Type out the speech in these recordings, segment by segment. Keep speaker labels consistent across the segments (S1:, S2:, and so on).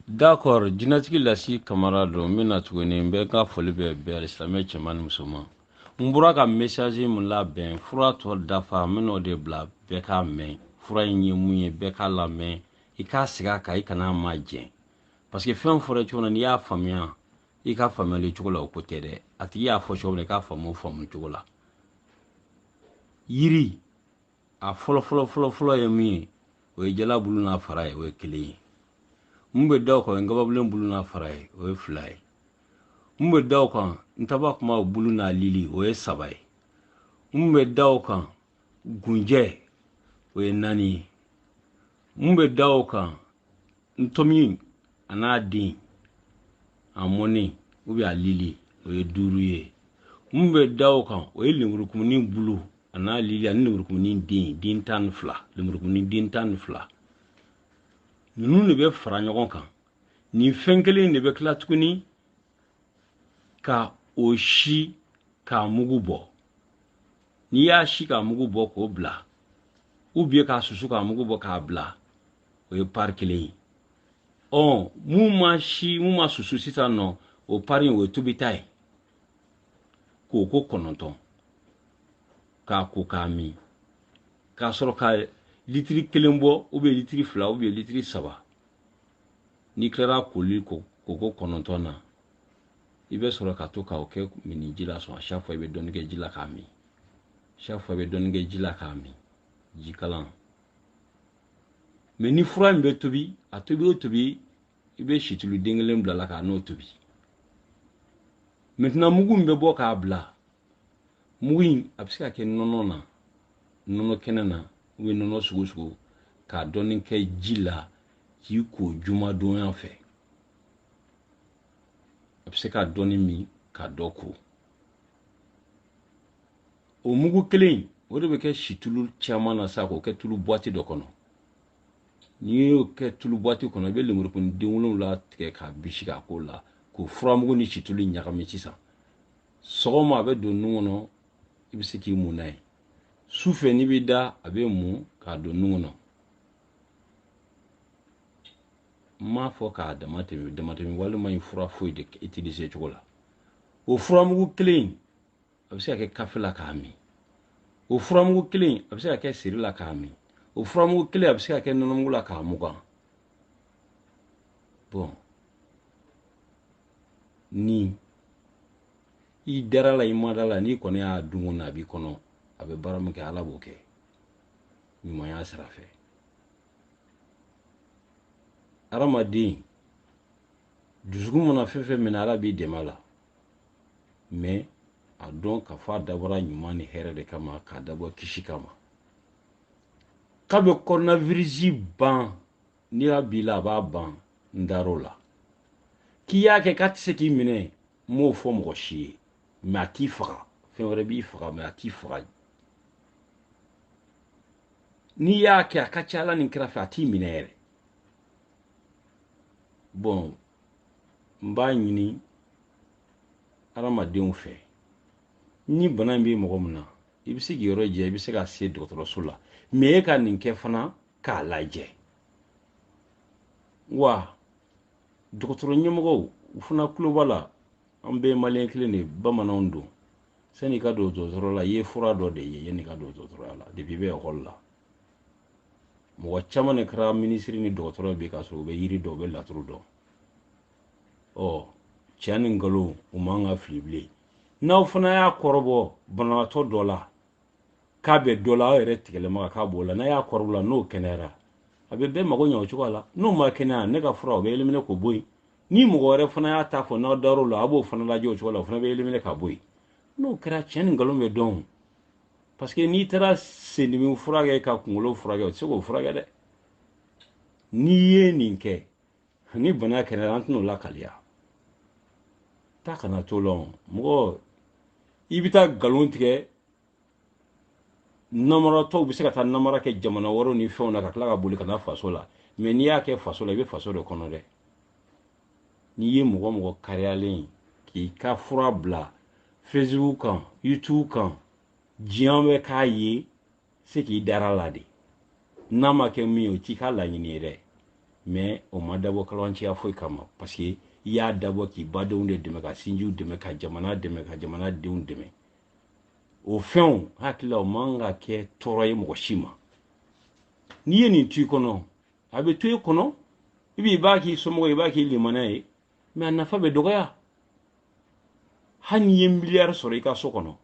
S1: D'accord, jinɛtigi Lasi Kamara don. N bɛna tuguni, n bɛ n ka foli bɛ bɛɛ, alisilamɛ cɛman ni musoman. N bɔra ka message min labɛn, fura tɔ dafa, n bɛn'o de bila bɛɛ k'a mɛn. Fura in ye mun ye, bɛɛ k'a lamɛn, i k'a segin a kan, i kana majɛn, parce que fɛn fɔra cogo min na, n'i y'a faamuya i ka faamuyali cogo la, o ko tɛ dɛ. A tigi y'a fɔ cogo min na, i k'a faamu o faamu cogo la. Yiri a fɔlɔ fɔlɔ fɔlɔ fɔlɔ ye min ye, o ye jala bulu n'a fara ye, o ye kelen ye. Mun bɛ da o kan, o ye ngababilen bulu n'a fara ye, o ye fila ye. Mun bɛ da o kan, ntaba kuma bulu n'a lili, o ye saba ye. Mun bɛ da o kan, gunjɛ, o ye naani ye. Mun bɛ da o kan, ntomi a n'a den, a mɔni ou bien a lili, o ye duuru ye. Mun bɛ da o kan, o ye lemurukumuni bulu a n'a lili ani lemurukumuni den, den 12, lemurukumuni den 12. Ninnu de bɛ fara ɲɔgɔn kan. Nin fɛn kelen de bɛ tila tuguni ka o si k'a mugu bɔ. N'i y'a si k'a mugu bɔ k'o bila, ou bien k'a susu k'a mugu bɔ k'a bila, o ye pari kelen ye. Ɔ mun ma si, mun ma susu sisan nɔ, o pari in, o ye tobita ye. K'o ko 9, k'a ko k'a min, k'a sɔrɔ ka litiri 1 bɔ, ou bien litiri 2, ou bien litiri 3. N'i tilara koli koko 9 na, i bɛ sɔrɔ ka to k'o kɛ mini ji la sɔn. Chaque fois i bɛ dɔɔni kɛ ji la k'a min, chaque fois i bɛ dɔɔni kɛ ji la k'a min, jikalan. Mais ni fura in bɛ tobi, a tobi o tobi, i bɛ situlu den kelen bila la k'a n'o tobi. Maintenant, mugu min bɛ bɔ k'a bila, mugu in a bɛ se ka kɛ nɔnɔ na, nɔnɔ kɛnɛ na, ou bien nɔnɔ sugu sugu, k'a dɔɔni kɛ ji la k'i ko jumadonya fɛ. A bɛ se ka dɔɔni min ka dɔ ko. O mugu kelen, o de bɛ kɛ situlu caman na sa, k'o kɛ tulu boîte dɔ kɔnɔ. N'i y'o kɛ tulu boîte kɔnɔ, i bɛ lemurukumuni den 7 tigɛ k'a bisi k'a k'o la, k'o furamugu ni situlu ɲagami. Sisan sɔgɔma, a bɛ don nun kɔnɔ, i bɛ se k'i mun n'a ye. Su fɛ, n'i bɛ da, a bɛ mun k'a don nun kɔnɔ. N m'a fɔ k'a dama tɛmɛ, damatɛmɛ walima in fura foyi de utiliser cogo la. O furamugu kelen in, a bɛ se ka kɛ kafe la k'a min. O furamugu kelen, a bɛ se ka kɛ seri la k'a min. O furamugu kelen, a bɛ se ka kɛ nɔnɔmugu la k'a mugan. Bon, ni i dara la, i ma da la, n'i kɔni y'a dun kɔni, a b'i kɔnɔ, a bɛ baara min kɛ, Ala b'o kɛ ɲumanya sira fɛ. Hadamaden dusukun mana fɛn fɛn minɛ, Ala b'i dɛmɛ a la. Mais a dɔn k'a fɔ a dabɔra ɲuman ni hɛrɛ de kama, k'a dabɔ kisi kama. K'a bɛ coronavirus ban, n'i y'a b'i la, a b'a ban. N dar'o la k'i y'a kɛ k'a tɛ se k'i minɛ, n m'o fɔ mɔgɔ si ye. Mais a t'i faga, fɛn wɛrɛ b'i faga, mais a t'i faga. N'i y'a kɛ, a ka ca Ala ni kira fɛ, a t'i minɛ yɛrɛ. Bon, n b'a ɲini hadamadenw fɛ, ni bana in bɛ mɔgɔ min na, i bɛ se k'i yɔrɔ jɛ, i bɛ se ka se dɔgɔtɔrɔso la, mais e ka nin kɛ fana k'a lajɛ. Wa dɔgɔtɔrɔ ɲɛmɔgɔw, u fana tulo b'a la. An bɛɛ ye maliyɛn kelen de ye, bamananw don. Sani i ka don dɔgɔtɔrɔ la, i ye fura dɔ de ye yanni i ka don dɔgɔtɔrɔya la. Depuis i bɛ ekɔli la, mɔgɔ caman de kɛra minisiri ni dɔgɔtɔrɔ bi, k'a sɔrɔ u bɛ yiri dɔn, u bɛ laturu dɔn. Ɔ tiɲɛ ni nkalon, u man ka fili bilen. N'aw fana y'a kɔrɔbɔ banabaatɔ dɔ la k'a bɛ dɔ la, aw yɛrɛ tigɛlɛma k'a b'o la, n'a y'a kɔrɔbɔ la, n'o kɛnɛyara, a bɛ bɛɛ mago ɲɛ o cogoya la. N'o ma kɛnɛya, ne ka fura, o bɛ éliminer k'o bɔ yen. Ni mɔgɔ wɛrɛ fana y'a ta fɔ, n'aw dar'o la, a b'o fana lajɛ o cogo la, o fana bɛ éliminer ka bɔ yen. N'o kɛra, tiɲɛ ni nkalon bɛ dɔn. Parce que n'i taara sendimi furakɛ ka kunkolo furakɛ, o tɛ se k'o furakɛ dɛ. N'i ye nin kɛ, ni bana kɛnɛyara, an tɛn'o lakaliya. Taa kana to la. Mɔgɔ i bɛ taa nkalon tigɛ, namaratɔw bɛ se ka taa namara kɛ jamana wɛrɛw ni fɛnw na, ka tila ka boli ka na faso la. Mais n'i y'a kɛ faso la, i bɛ faso de kɔnɔ dɛ. N'i ye mɔgɔ mɔgɔ kariyalen ye k'i ka fura bila Facebook kan, YouTube kan, diɲɛ bɛ k'a ye, se k'i dara la de. N'a ma kɛ min ye, o t'i ka laɲini ye dɛ. Mais o ma dabɔ kalabanciya foyi kama, parce que i y'a dabɔ k'i badenw de dɛmɛ, ka sinjiw dɛmɛ, ka jamana dɛmɛ, ka jamana denw dɛmɛ. O fɛnw hakili la, o man ka kɛ tɔɔrɔ ye mɔgɔ si ma. N'i ye nin to i kɔnɔ, a bɛ to i kɔnɔ, i b'i b'a k'i somɔgɔ ye, i b'a k'i limana ye, mais a nafa bɛ dɔgɔya. Hali n'i ye miliyari sɔrɔ i ka so kɔnɔ,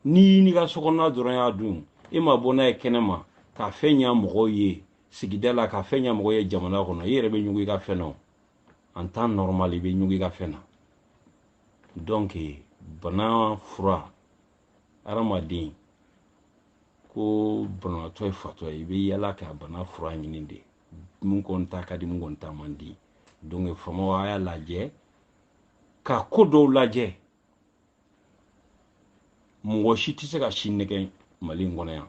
S1: n'i n'i ka so kɔnɔna dɔrɔn y'a dun, e ma bɔ n'a ye kɛnɛ ma ka fɛn ɲa mɔgɔw ye sigida la, ka fɛn ɲa mɔgɔw ye jamana kɔnɔ, i yɛrɛ bɛ ɲugu i ka fɛn na. En temps normal, i bɛ ɲugu i ka fɛn na. Donc bana fura, hadamaden ko banabaatɔ ye fatɔ ye, i bɛ yala ka bana fura ɲini de. Mun kɔni ta ka di, mun kɔni ta man di. Donc faamaw, a y'a lajɛ ka ko dɔw lajɛ. Mɔgɔ si tɛ se ka si nɛgɛ Mali in kɔnɔ yan.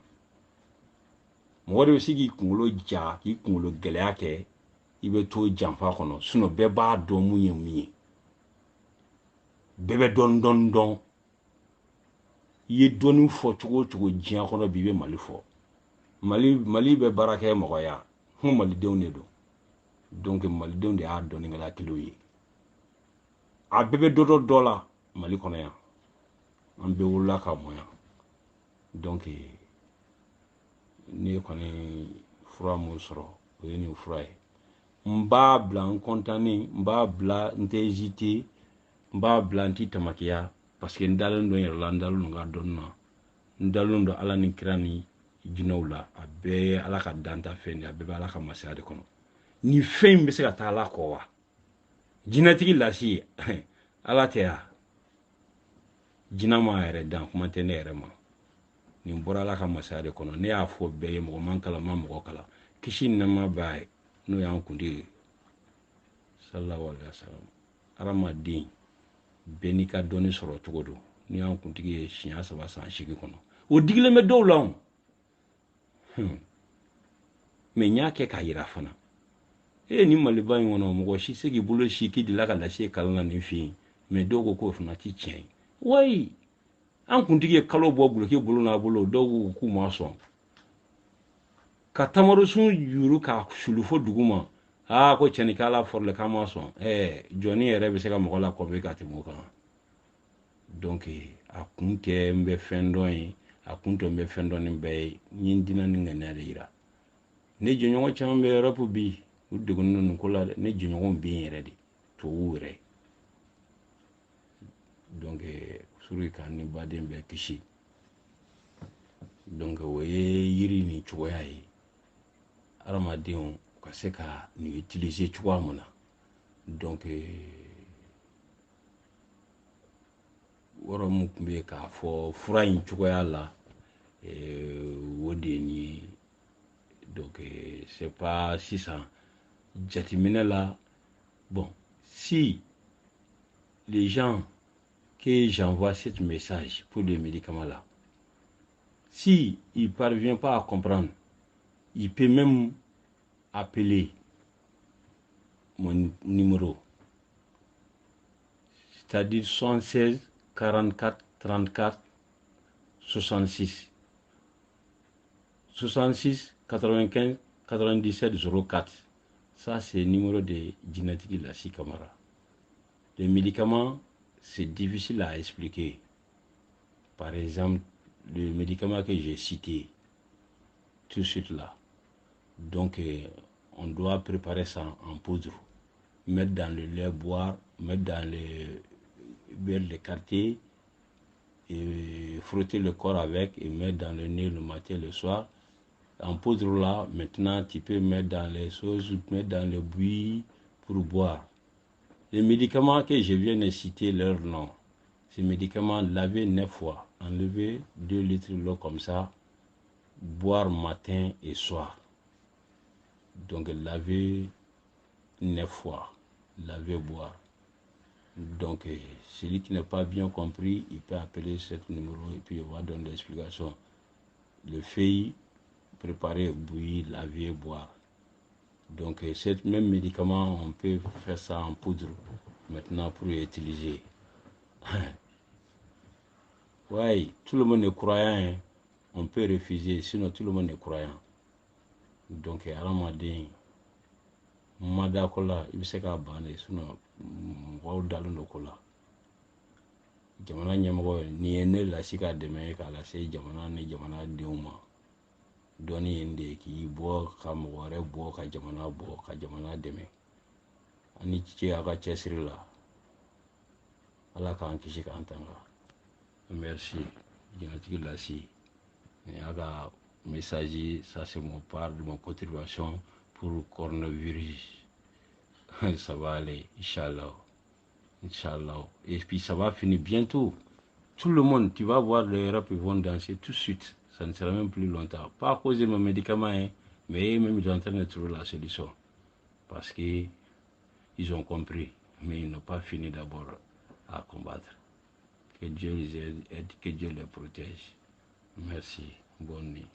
S1: Mɔgɔ de bɛ se k'i kunkolo ja, k'i kunkolo gɛlɛya kɛ, i bɛ to janfa kɔnɔ. Sinon bɛɛ b'a dɔn mun ye mun ye, bɛɛ bɛ dɔɔni dɔɔni dɔn. I ye dɔɔni fɔ cogo o cogo diɲɛ kɔnɔ bi, i bɛ Mali fɔ. Mali bɛ baara kɛ mɔgɔya ko malidenw de don. Donc malidenw de y'a dɔnnikɛla kelenw ye. A bɛɛ bɛ dɔ dɔ dɔ la Mali kɔnɔ yan. An bɛɛ wolola ka mɔ yan. Donc ne kɔni fura mun sɔrɔ, o ye nin fura ye. N b'a bila, n kɔntannen, n b'a bila, n tɛ hésiter, n b'a bila, n ti tamakiya, parce que n dalen don n yɛrɛ la, n dalen don n ka dɔnni na, n dalen don Ala ni kira ni jinɛw la. A bɛɛ ye Ala ka danta fɛn de ye, a bɛɛ bɛ Ala ka masaya de kɔnɔ. Nin fɛn in bɛ se ka taa Ala kɔ wa? Jinɛtigi lasi, Ala tɛ ya? Jinɛ ma yɛrɛ dan, kuma tɛ ne yɛrɛ ma. Nin bɔra Ala ka masaya de kɔnɔ. Ne y'a fɔ bɛɛ ye, mɔgɔ man kalan, ma mɔgɔ kalan. Kisi ni nɛɛma b'a ye, n'o y'an kuntigi ye, sallallahu alaihi wa sallam. Hadamaden bɛɛ n'i ka dɔnni sɔrɔ cogo don. N'i y'an kuntigi ye siɲɛ 3 san 8 kɔnɔ, o digilen bɛ dɔw la o. Mais n y'a kɛ k'a yira fana e ni Maliba in kɔnɔ, mɔgɔ si se k'i bolo si k'i delila ka lase kalan na nin fɛ yen. Mais dɔw ko k'o fana ti tiɲɛ ye. Wayi, an kuntigi ye kalo bɔ guloki bolo n'a bolo, dɔw ko k'u ma sɔn ka tamarosun yuru ka sulu fo dugu ma. Aa, ko cɛni k'Ala fɔrɔle k'an ma sɔn. Ɛɛ, jɔnni yɛrɛ bɛ se ka mɔgɔ lakɔbi ka tɛmɛ o kan? Donc a kun tɛ n bɛ fɛn dɔn ye, a kun tɛ n bɛ fɛn dɔn ni bɛɛ ye. N ye n dinɛ ni ŋaniya de yira. Ne jɛɲɔgɔn caman bɛ Europe bi, u degunnen don nin ko la dɛ. Ne jɛɲɔgɔnw bɛ yen yɛrɛ de, tubabuw yɛrɛ. Donc suru k'an ni baden bɛɛ kisi. Donc o ye yiri nin cogoya ye, hadamadenw ka se ka nin utiliser cogoya mun na. Donc yɔrɔ mun tun bɛ yen k'a fɔ fura in cogoya la, o de ye nin ye. Donc c'est pas sisan jateminɛ la. Bon, si les gens que j'envoie ce message pour les médicaments là, si il ne parvient pas à comprendre, il peut même appeler mon numéro, c'est-à-dire 76 44 34 66 66 95 97 04. Ça, c'est le numéro de Djinatigi Lassi Kamara. Les médicaments, c'est difficile à expliquer. Par exemple, le médicament que j'ai cité tout de suite là. Donc, on doit préparer ça en poudre, mettre dans le lait, boire, mettre dans le beurre de karité et frotter le corps avec et mettre dans le nez le matin et le soir. En poudre là, maintenant, tu peux mettre dans les sauces, mettre dans le bouilli pour boire. Les médicaments que je viens de citer leur nom, ces médicaments, laver 9 fois, enlever 2 litres d'eau comme ça, boire matin et soir. Donc laver 9 fois, laver, boire. Donc celui qui n'a pas bien compris, il peut appeler ce numéro et puis il va donner l'explication. Le feuille, préparer, bouillir, laver, boire. Donc ce même médicament, on peut faire ça en poudre maintenant pour utiliser. Ouais, tout le monde est croyant, hein. On peut refuser, sinon tout le monde est croyant. Donc hadamaden Ma da ko la, i bɛ se k'a ban de, sinon mɔgɔw dalen don ko la. Jamana ɲɛmɔgɔ, nin ye ne lasi ka dɛmɛ k'a lase jamana ni jamana denw ma. Dɔnni ye nin de ye, k'i bɔ ka mɔgɔ wɛrɛ bɔ, ka jamana bɔ, ka jamana dɛmɛ. A ni ce aw ka cɛsiri la. Ala k'an kisi k'an tanga. Merci. Jinatigi lasi, nin y'a ka message. Ça, c'est mon part de mon contribution pour coronavirus. Ça va aller, inchallah, inchallah. Et puis ça va finir bientôt. Tout le monde, tu vas voir, les rap, ils vont danser tout de suite. Ça ne sera même plus longtemps, pas à cause de mes médicaments, hein, mais même ils sont en train de trouver la solution parce que ils ont compris, mais ils n'ont pas fini d'abord à combattre. Que Dieu les aide, que Dieu les protège. Merci. Bonne nuit.